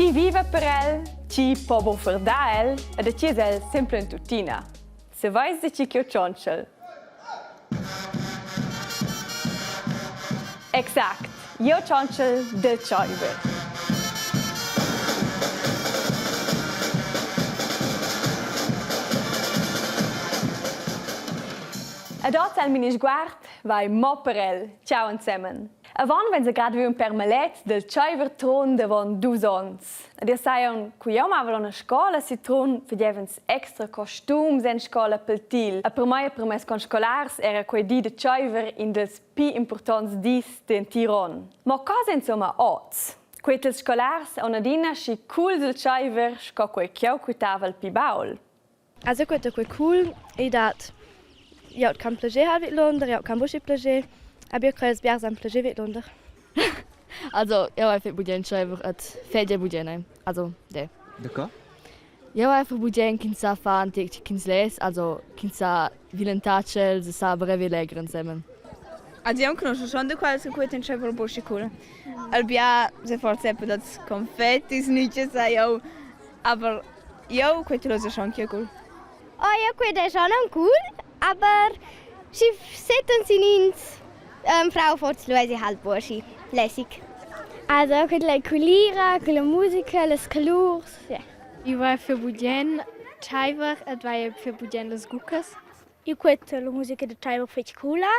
Chi viva per el, chi po buffar da el e da chi es el simplamaing tuttina. Se vais da chi ch'eu tschontschel. Exact, jeu tschontschel del tscheiver. Ed oz al minisguard vai mo per el. Ciao ensemen. Avon vegn grad viu in per maletgs del tscheiver Trun d'avon dus onns. Ed io sai aunc cu jeu mava a scola si Trun fagevans extra costums en scola pel til. E per mei e per mes conscolars era quei di de tscheiver in dels pi impurtonts dis d'entir onn. Mo cosa insomma oz? Quei tils scolars aun adina schi cool sil tscheiver sco quei ch'jeu quitava il pi baul. Also quei quei cool ei dat jau can plager ha vidlunder, jau can buca plager, aber io crei biars han plager vidlunder. Also jau hai fetg bugen tscheiver et fetg bugen ei. Also de. Daco? Jau hai einfach bugen ch'ins sa far antic ch'ins less, also ch'ins sa vilentar tschels e sa brevi legher ensemen. Also io conosco schon da quels che quei tscheiver buca cool. Al bia se forse etwa das Konfettis nicht sei jau, aber Jeu quei se schon cool. Oh, ja, quei è schon cool, aber schi setten sin ins Frau forz lu eisi halt burschi lässig. Also con la culira, con la musica, las colurs, ja. Io vai für bugen tscheiver ed vai für bugen las guccas. Io queta la musica da tscheiver fetg coola,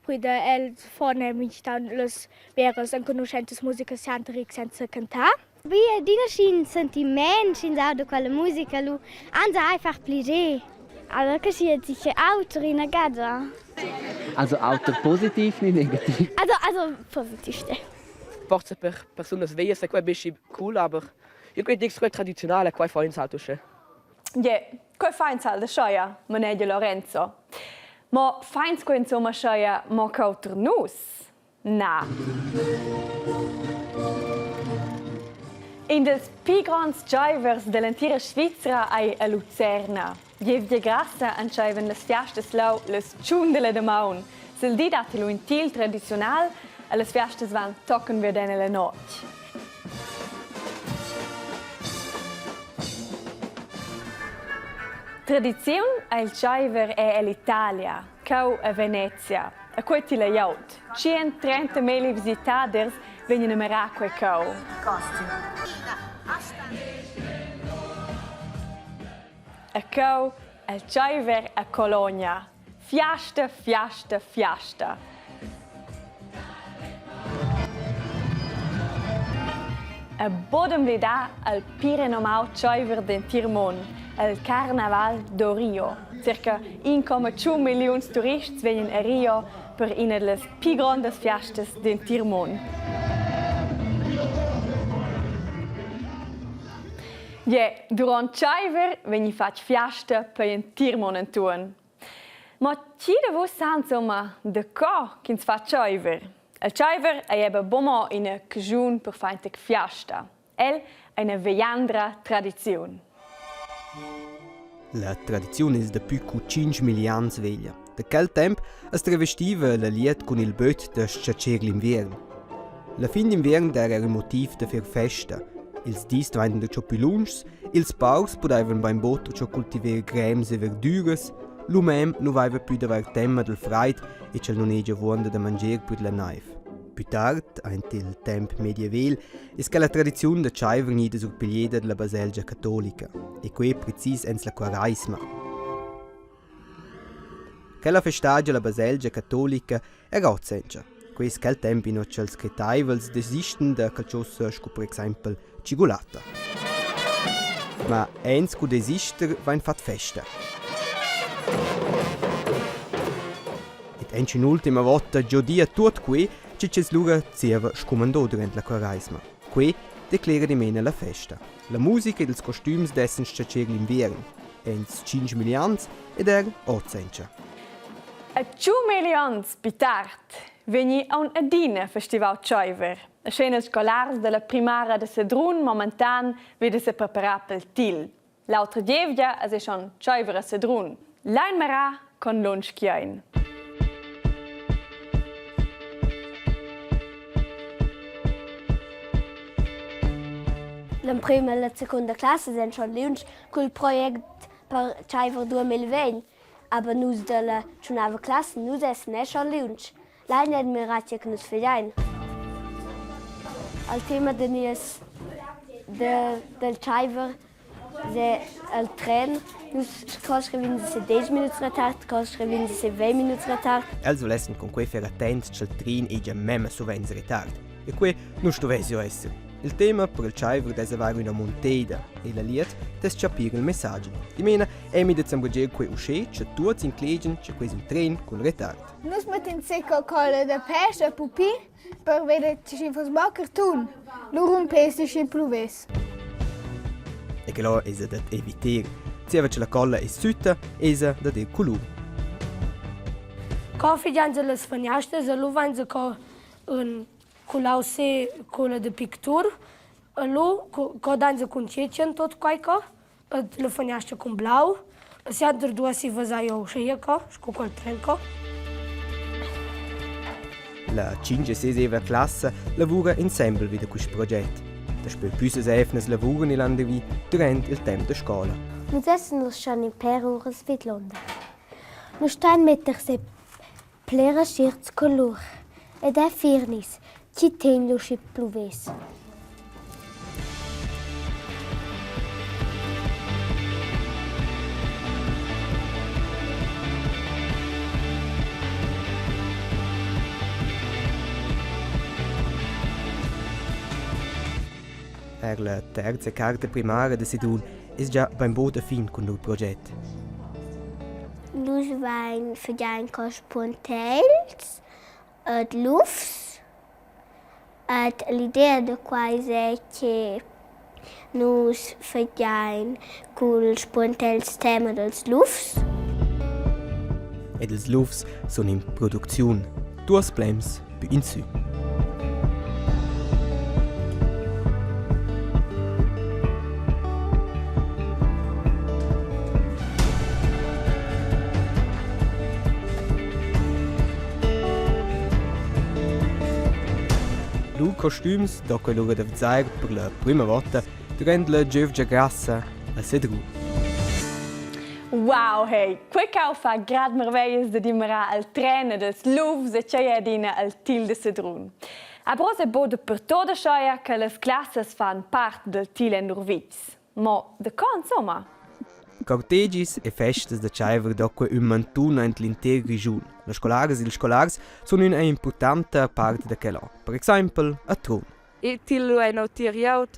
poida els fan mintgatant las veras enconuschentas musicas chanteric senza cantar. Bi adina sc'in sentiment sch'ins auda quella musica lu ans ha ei far plascher. Aber che sia sicher auter ina gada. Also auter positiv ni negativ? Also also positiv. Forse per persunas veglias è quei bischi cool, aber io quei dic quei tradizionale, quei fa ins halt uschè. Je, quei fa ins halt aschia, manegia Lorenzo. Mo feins quei insomma aschia mo ch'auter nus? Na. In dels pli gronds tscheivers dell'entira Svizra ei a Lucerna. Gievgia grassa entscheivan las fiastas leu las tschun della damaun. Sil di dat lu in til tradiziunal e las fiastas van tochen viaden ella notg. Tradiziun ei il tscheiver è ell'Italia, cheu a Venezia. E quei tila glieud. 130 melli visitaders vegnan a mirar quei cheu. E cheu el tscheiver a Cologna. Fiasta, fiasta, fiasta. E bod emblidà al pi renomau tscheiver d'entir mund, el Carnaval do Rio. Circa 1,2 milliuns turists vegnan a Rio per ina dallas pli grondas fiastas d'entir mund. Ie, duront tscheiver vegni fatg fiasta per entir mund entuorn. Ma chi da vus sa insomma daco ch'ins fa tscheiver? Il tscheiver ei eben buca mo ina caschun per far in tec fiasta. El ei ina vegliandra tradiziun. La tradiziun es daplü cu tschinch ans veglia. Da quel temp as travestiva la liet cun il böt da s-chatscher l'inviern. La fin d'inviern d'eira il motiv da fer festa. Ils dis dvaintan da ciò pü lunschs, ils paurs pudaivan bainbod ciò cultiver grems e verdüras, l'umem nu vaiva pü d'avair temma dal fraid e ch'el nun hegia avuonda da mangier pü d'la naiv. Pü tard, aint il temp medievel, es quella tradiziun da tschaiver gnida surpiglieda da la baselgia catolica, e quai precis ens la Quaraisma. Quella festagia la baselgia catolica era hoz sencha. Quai es quel temp inua cha'ls crettaivels desistan da qualchosa sco per exaimpel tschigulatta. Ma aint scu desister vain fat festa. Ed aunch ün'ultima vota giodia tuot que chi chi's lura zieva scumandò durant la Quaraisma. Que declera dimena la festa. La musica ed ils costüms dessan s-chatscher l'inviern, ens tschinch milli ans ed eir hoz auncha. E tschun milli ans pli tard vegni aunc adina festivau tscheiver, aschia ils scolars dalla primara da Sedrun momentan vi da sepreparar pel til. L'autra gievgia es ei schon tscheiver a Sedrun. Lein mirar con lunsch ch'ein. L'emprema e la secunda classa ein schon liunsch cul project per tscheiver 2020, aber nus dalla tschunava classa, nus essen è schon liunsch. Lein admirar tge che nus fagein. Il tema da nies del tscheiver è il tren. Nus scrivin se 10 minuts retard, co scrivin se 20 minuts retard. Els volessen con quei fer attents ch'el trin ei gia memma sovens retard. E quei non stovess jo esser. Il tema per il tscheiver dess avair üna munteda e la liet dess chapir il messagi. Dimena emi da zambrager quei uschè cha tuots inclegen cha quei es ün tren cun retard. Nus mettin secco colla da pesch e pupi per veder schi fuss mo cartun. Lu rumpessi schi pluvess. E che là esa dad eviter. Zieva che la colla es sütta, esa dad ir culur. Co figianza las feniastras e lu vainsa co ün culau se colla da pictur e lu co dainsa cun tschetschen tot quai co e la feniastra cun blau. E sienter duessi vesair jeu uscheia co, sco quel tren co. La 5 e 6 classa lavura insembel vi da quist proget. Daspö püssas eivnas lavuran il landervi durant il temp da scoula. Nus essan uss schon in pèr uras vidlonder. Nus stain metter se Pliras certs colur ed è firnis chi tegn lu schi pluvess. Er la terza carta primara da Sedrun es già bainbod a fin cun lur proget. Nus vain fagià cos puntels ed lufs ed l'idea da quai es che nus fagiain culs puntels tema dals lufs. Ed ils lufs sun in producziun. Duos plems pü insü. Lur costüms do que lura da vezair per la prüma vota durant la giövgia grassa a Sedrun. Wow, hey, quei cau fa grad marveglias da dimorar al tren dels lufs e tgei adina al til de Sedrun. Aber oz è bod per toda scheia che las classas fan part del til en lur vitgs. Mo de co insomma? Cortegis e festas da tscheiver do que ün mantun aint l'inter Grischun. Las scolaras e'ls scolars sun üna importanta part da quel on. Per exaimpel a Trun. E til lu ein tier glieud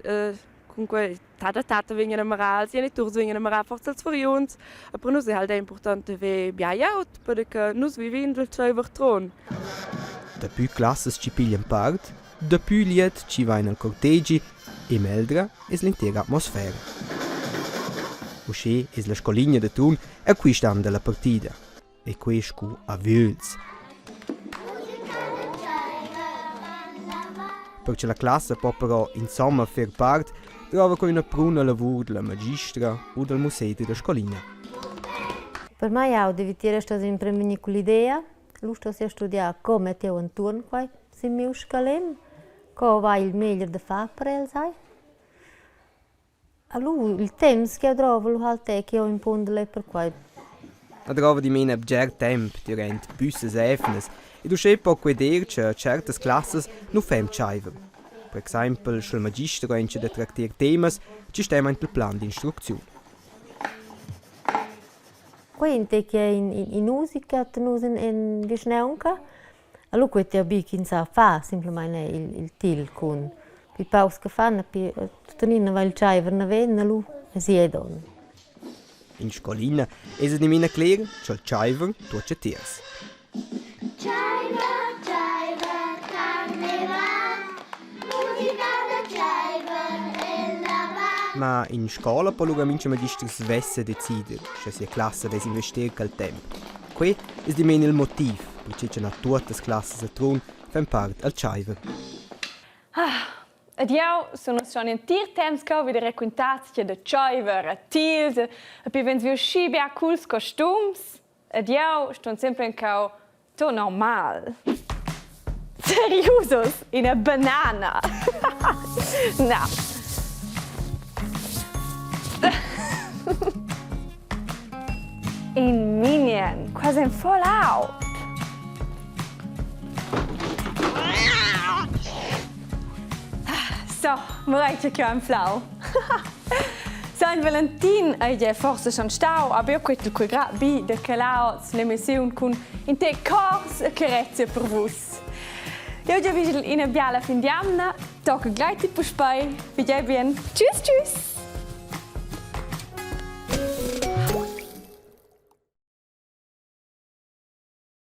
cunquei tata tata vegnan a mirar, ils geniturs vegnan a mirar forsa ils fargliuns. E per nus ei halt impurtont da ver bia glieud, perché nus vivin dil tscheiver Trun. Dapü classas chi piglian part, dapü glieud chi vain al cortegi e meglra es l'intera atmosfera. Uschè es la scoligna da Trun er quist an da la partida. E quei scu aviöls. Per che la classa po però insomma fer part, drova quei üna pruna lavur dalla magistra u dal musseder da scolina. Per mai jau devi tier sto sempre vegnir cull'idea, lu sto sia studiar co metteu entuorn quei sin miu scalem, co va il meglier da far per els hai. Lu il temps ch'jeu drovel lu halt è ch'jeu impundel e perquai. A drova dimena bger temp dürant püssas eivnas ed uschè po quai dir cha tschertas classas nu fan tschaiver. Per exaimpel scha'l magister auncha da tracter temas chi stem aint il plan d'instrucziun. Quei in che in in musica tenus in in vischnaunca. Allura quei ti bi ch'ins sa far simplamain il il til cun pli paucs che fan e tuttenina va il tscheiver naven e lu esi ei donn. In scolina esa dimena cler cha'l tschaiver tuocha tiers. Tschaiver, tschaiver, carneval, musica da tschaiver ella va. Ma in scola po lura mincha magister svessa decider, scha sia classa vess investir quel temp. Quei es dimena il motiv perche cha na tuottas classas a Trun fan part al tschaiver. Ah, ed jau sun uss schon entir temps cheu vi da raquintar che da tschaiver a tils e pi vegns viu schi bia cools costums ed jau stun sempre in cau to normal. Seriusus, ina banana. Na. In minion, quasi in Fallout. So, vorrei che anflau. San Valentin ei gie forsa schon stau, aber io quetel quei grad bi da calar oz l'emissiun cun in tec cors e carezia per vus. Jeu giavischel ina biala fin d'jamna, tocca gleiti puspei, figei bien. Tschüss, tschüss!